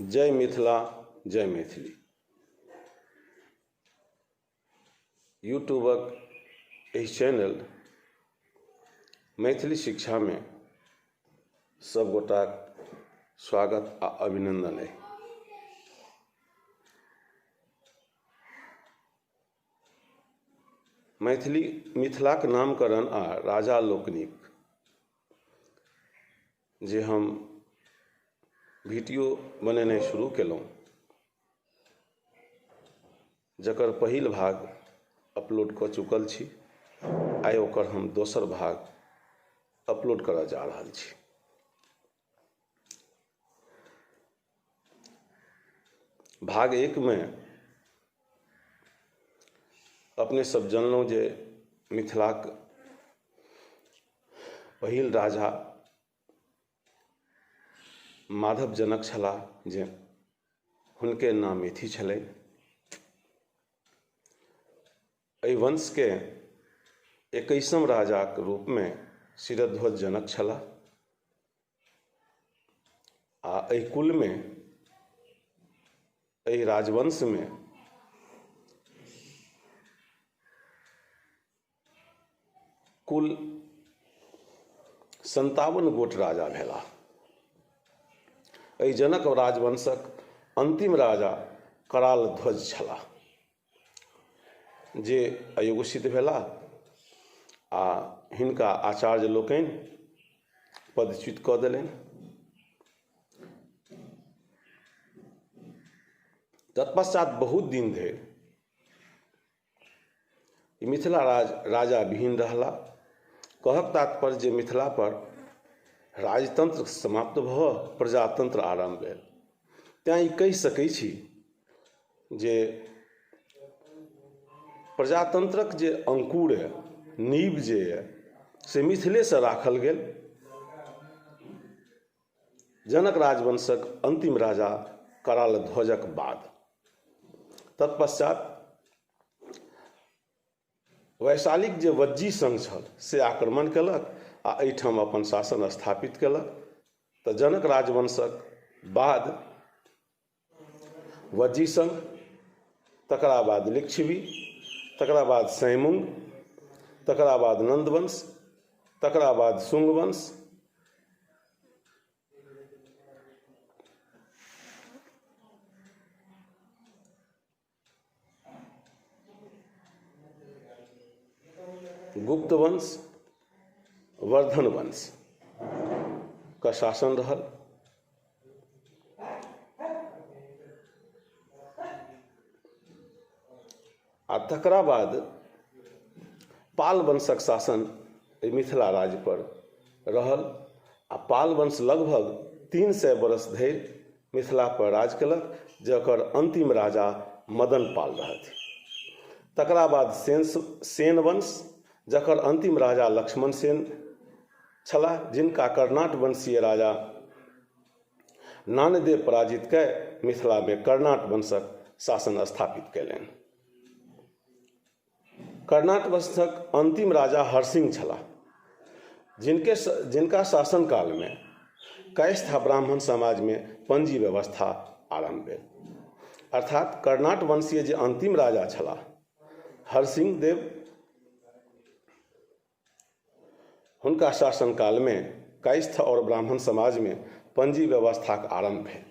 जय मिथिला जय मैथिली। यूट्यूबक एहि चैनल मैथिली शिक्षामे सब गोटाक स्वागत आ अभिनन्दन अइ। मैथिली मिथिलाक नामकरण आ राजा लोकनिक जे हम वीडियो बनेनाइ शुरू केलहुँ, जकर पहिल भाग अपलोड कऽ चुकल छी, आइ ओकर हम दोसर भाग अपलोड करऽ जा रहल छी। भाग एकमे अपने सब जनलहुँ जे मिथिलाक पहिल राजा माधव जनक छलाह, जे हुनके नाम मेथी छलै। एहि वंशके 21म राजाक रूपमे शिरध्वज जनक छलाह आ एहि कुलमे, एहि राजवंशमे कुल 57 गोट राजा भेलाह। एहि जनक राजवंशक अंतिम राजा कराल ध्वज छलाह, जे अयोग्य सिद्ध भेलाह आ हिनका आचार्य लोकनि पदच्युत कऽ देलनि। तत्पश्चात बहुत दिन धरि मिथिला राज राजा विहीन रहला। कहक तात्पर्य जे मिथिला पर राजतंत्र समाप्त भऽ प्रजातंत्र आरम्भ भेल। तेँ ई कहि सकै छी जे प्रजातंत्रक जे अंकुर यऽ, नींव जे यऽ, से मिथिलेसँ राखल गेल। जनक राजवंशक अंतिम राजा कराल ध्वजक बाद। तत्पश्चात वैशालीक जे वज्जी संघ छल से आक्रमण केलक आ एहिठाम अपन शासन स्थापित केलक। तऽ जनक राजवंशक बाद वज्जी संघ, तकरा बाद लिच्छवी, तकरा बाद सैमुंग, तकरा बाद नंदवंश, तकरा बाद शुंगवंश, गुप्त वंश, वर्धन वंश का शासन रहल। आ तकरा बाद पाल वंशक शासन एहि मिथिला राज्य पर रहल आ पाल वंश लगभग 300 वर्ष धरि मिथिला पर राज केलक, जकर अंतिम राजा मदन पाल रहथि। तकरा बाद सेन वंश, जकर अंतिम राजा लक्ष्मण सेन छलाह, जिनका कर्णाट वंशीय राजा नान्यदेव पराजित कए मिथिलामे कर्णाट वंशक शासन स्थापित कयलनि। कर्णाट वंशक अंतिम राजा हरसिंह छलाह, जिनका शासन कालमे कायस्थ ब्राह्मण समाजमे पंजी व्यवस्था आरम्भ भेल। अर्थात कर्णाट वंशीय जे अंतिम राजा छलाह हरसिंह देव, हुनका शासन कालमे कायस्थ और ब्राह्मण समाजमे पंजी व्यवस्थाक आरम्भ भेल।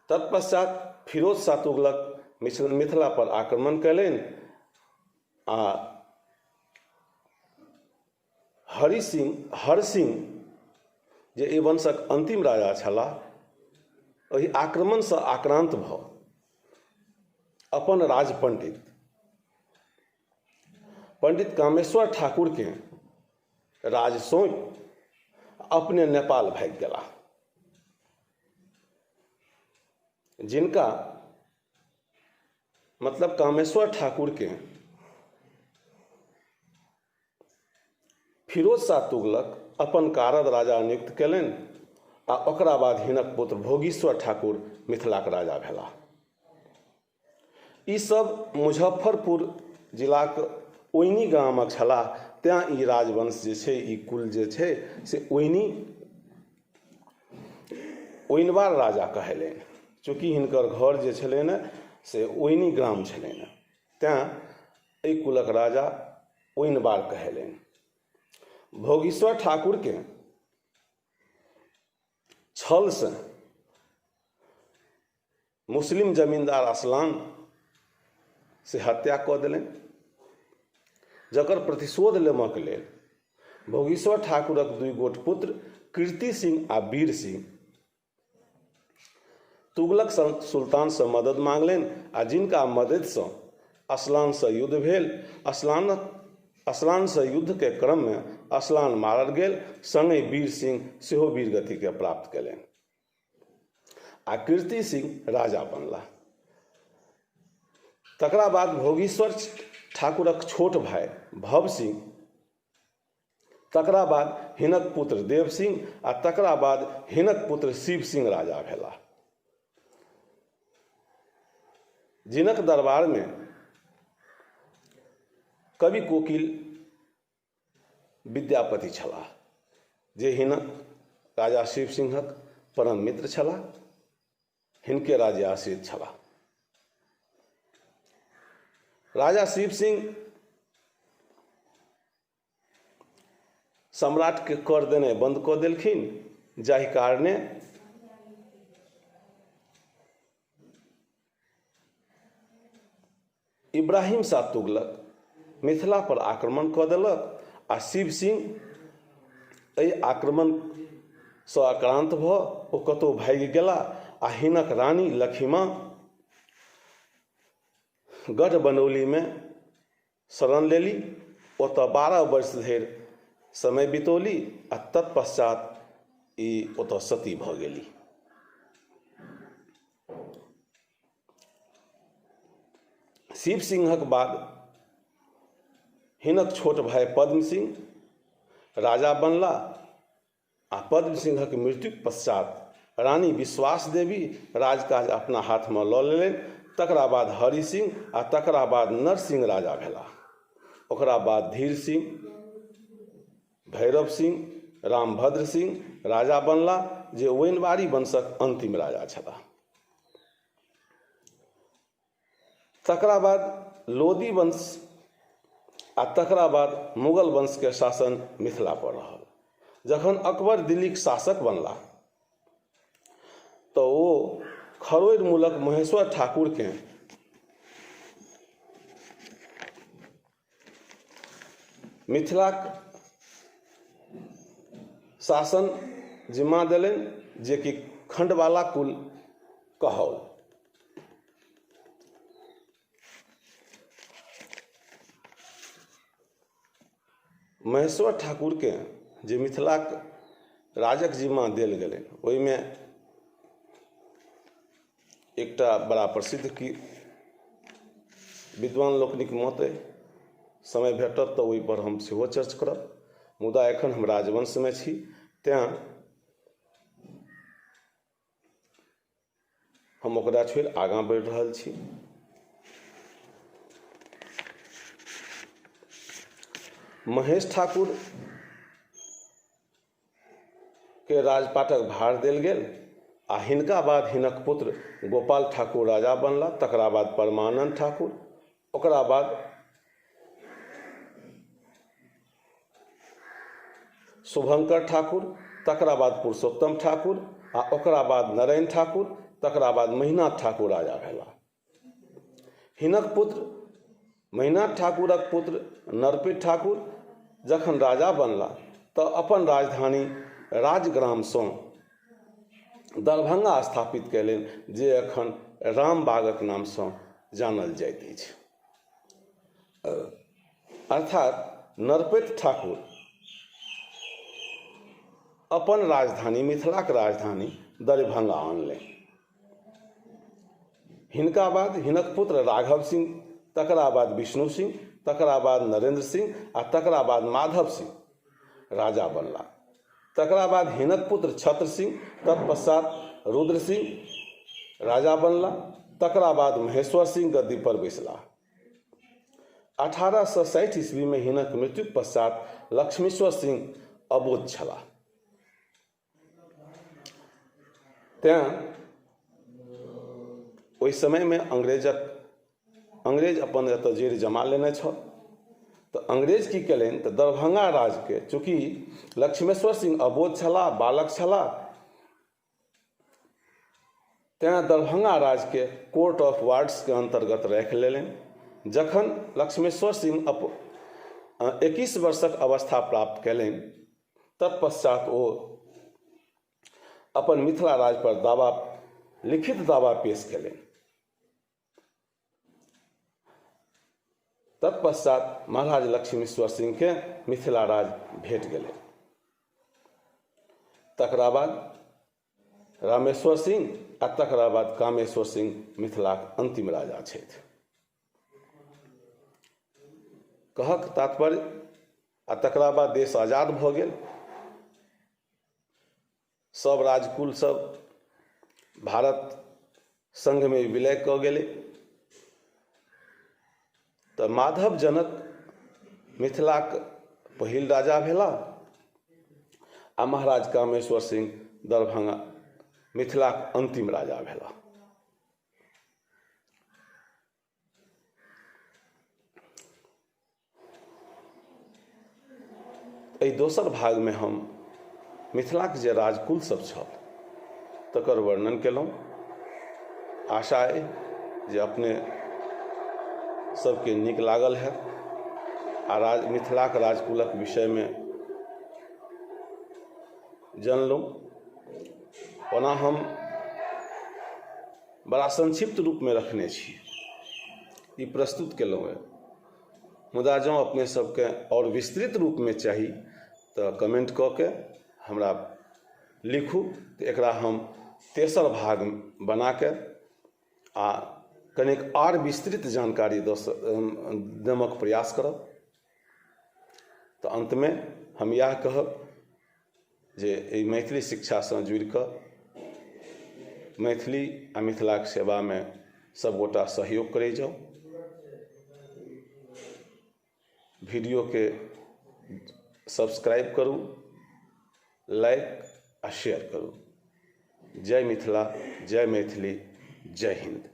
तत्पश्चात फिरोज शाह तुगलक मिथिला पर आक्रमण कयलनि आ हरसिंह जे एहि वंशक अंतिम राजा छलाह, ओहि आक्रमणसँ आक्रान्त भऽ अपन राज पंडित कामेश्वर ठाकुरकेँ राज सौंपि अपने नेपाल भागि गेलाह, जिनका मतलब कामेश्वर ठाकुरकेँ फिरोज शाह तुगलक अपन कारद राजा नियुक्त कयलनि आ ओकरा बाद हिनक पुत्र भोगीश्वर ठाकुर मिथिलाक राजा भेलाह। ई सब मुजफ्फरपुर जिलाक ओइनी गामक छलाह, तेँ ई राजवंश जे छै, ई कुल जे छै से ओइनी ओइनवार राजा कहेलनि। चूँकि हिनकर घर जे छलनि से ओइनी ग्राम छलनि, तेँ एहि कुलक राजा ओइनवार कहेलनि। भोगीश्वर ठाकुरके छलसँ मुस्लिम जमींदार असलान से हत्या कऽ देलनि, जकर प्रतिशोध लेबऽके लेल भोगीश्वर ठाकुरक 2 गोट पुत्र कीर्ति सिंह आ वीर सिंह तुगलक सुल्तानसँ मदद मांगलनि आ जिनका मददिसँ असलानसँ युद्ध भेल। असलानसँ युद्धके क्रममे असलान मारल गेल, संगहि वीर सिंह सेहो वीरगतिके प्राप्त कयलनि आ कीर्ति सिंह राजा बनलाह। तकरा बाद भोगीश्वर ठाकुरक छोट भाय भव सिंह, तकरा बाद हिनक पुत्र देव सिंह आ तकरा बाद हिनक पुत्र शिव सिंह राजा भेलाह, जिनक दरबारमे कवि कोकिल विद्यापति छलाह, जे हिनक राजा शिव सिंहक परम मित्र छलाह, हिनके राज्य आश्रित छलाह। राजा शिव सिंह सम्राटके कर देनाइ बन्द कऽ देलखिन, जाहि कारणे इब्राहिम शाह तुगलक मिथिला पर आक्रमण कऽ देलक आ शिव सिंह एहि आक्रमणसँ आक्रान्त भऽ ओ कतहु भागि गेला आ हिनक रानी लखिमा गढ़ बनौलीमे शरण लेली। ओतऽ 12 वर्ष धरि समय बितौली आ तत्पश्चात ई ओतऽ सती भऽ गेली। शिव सिंहक बाद हिनक छोट भाय पद्म सिंह राजा बनला आ पद्म सिंहक मृत्युक पश्चात रानी विश्वास देवी राजकाज अपना हाथमे लऽ लेलनि। तकरा बाद हरि सिंह आ तकरा बाद नरसिंह राजा भेलाह। ओकरा बाद धीर सिंह, भैरव सिंह, रामभद्र सिंह राजा बनला, जे ओइनवारी वंशक अंतिम राजा छलाह। तकरा बाद लोदी वंश आ तकरा बाद मुगल वंशके शासन मिथिला पर रहल। जखन अकबर दिल्लीक शासक बनला तऽ ओ खरोरि मूलक महेश्वर ठाकुरकेँ मिथिलाक शासन जिम्मा देलनि, जेकि खंडवाला कुल कहाओल। महेश्वर ठाकुरके जे मिथिलाक राजक जिम्मा देल गेलनि ओहिमे एकटा बड़ा प्रसिद्ध की विद्वान लोकनिक मत अइ, समय भेटत तऽ ओहिपर हम सेहो चर्च करब, मुदा एखन हम राजवंशमे छी तेँ हम ओकरा छोड़ि आगाँ बढ़ि रहल छी। महेश ठाकुर के राजपाटक भार देल गेल आ हिनका बाद हिनक पुत्र गोपाल ठाकुर राजा बनला। तकरा बाद परमानंद ठाकुर, ओकरा बाद शुभंकर ठाकुर, तकरा बाद पुरुषोत्तम ठाकुर आ ओकरा बाद नारायण ठाकुर, तकरा बाद महिनाथ ठाकुर राजा भेला। हिनक पुत्र महिनाथ ठाकुरक पुत्र नरपति ठाकुर जखन राजा बनला तऽ अपन राजधानी राजग्रामसँ दरभंगा स्थापित कयलनि, जे एखन रामबागक नामसँ जानल जाइत अछि। अर्थात नरपति ठाकुर अपन राजधानी मिथिलाक राजधानी दरभंगा आनलनि। हिनका बाद हिनक पुत्र राघव सिंह, तकरा बाद विष्णु सिंह, तकरा बाद नरेंद्र सिंह आ तकरा बाद माधव सिंह राजा बनला। तकरा बाद हिनक पुत्र छत्र सिंह, तत्पश्चात रुद्र सिंह राजा बनला। तकरा बाद महेश्वर सिंह गद्दी पर बैसला 1860 ईस्वीमे हिनक मृत्युक पश्चात लक्ष्मीश्वर सिंह अबोध छलाह। तेँ ओहि समयमे अंग्रेज अपन एतऽ जड़ि जमा लेने छल। तऽ अंग्रेज की केलनि तऽ दरभंगा राजके, चूँकि लक्ष्मेश्वर सिंह अबोध छलाह, बालक छलाह, तेँ दरभंगा राजके कोर्ट ऑफ वार्ड्सके अन्तर्गत राखि लेलनि। जखन लक्ष्मेश्वर सिंह 21 वर्षक अवस्था प्राप्त कयलनि तत्पश्चात ओ अपन मिथिला राज पर दावा, लिखित दावा पेश कयलनि। तत्पश्चात महाराज लक्ष्मीश्वर सिंहके मिथिला राज भेट गेलै। तकरा बाद रामेश्वर सिंह आ तकरा बाद कामेश्वर सिंह मिथिलाक अंतिम राजा छथि। कहक तात्पर्य, आ तकरा बाद देश आजाद भऽ गेल। सब राजकुल सब भारत संघमे विलय कऽ गेलै। तऽ माधव जनक मिथिलाक पहिल राजा भेला आ महाराज कामेश्वर सिंह दरभंगा मिथिलाक अंतिम राजा भेला। एहि दोसर भागमे हम मिथिलाक जे राजकुल सब छल तकर वर्णन केलहुँ। आशा अइ जे अपने सबके नीक लागल हैत आ मिथिलाक राजकुलक विषयमे जनलहुँ। ओना हम बड़ा संक्षिप्त रूपमे रखने छी, ई प्रस्तुत केलहुँ हेँ, मुदा जँ अपने सबके आओर विस्तृत रूपमे चाही तऽ कमेंट कऽ के हमरा लिखू, तऽ एकरा हम तेसर भाग बनाके आ कनेक आर विस्तृत जानकारी देमक प्रयास करब। तऽ अन्तमे हम इएह कहब जे एहि मैथिली शिक्षासँ जुड़िकऽ मैथिली आ मिथिलाक सेवामे सबगोटा सहयोग करै जाउ। वीडियोके सब्सक्राइब करू, लाइक आ शेयर करू। जय मिथिला, जय मैथिली, जय हिन्द।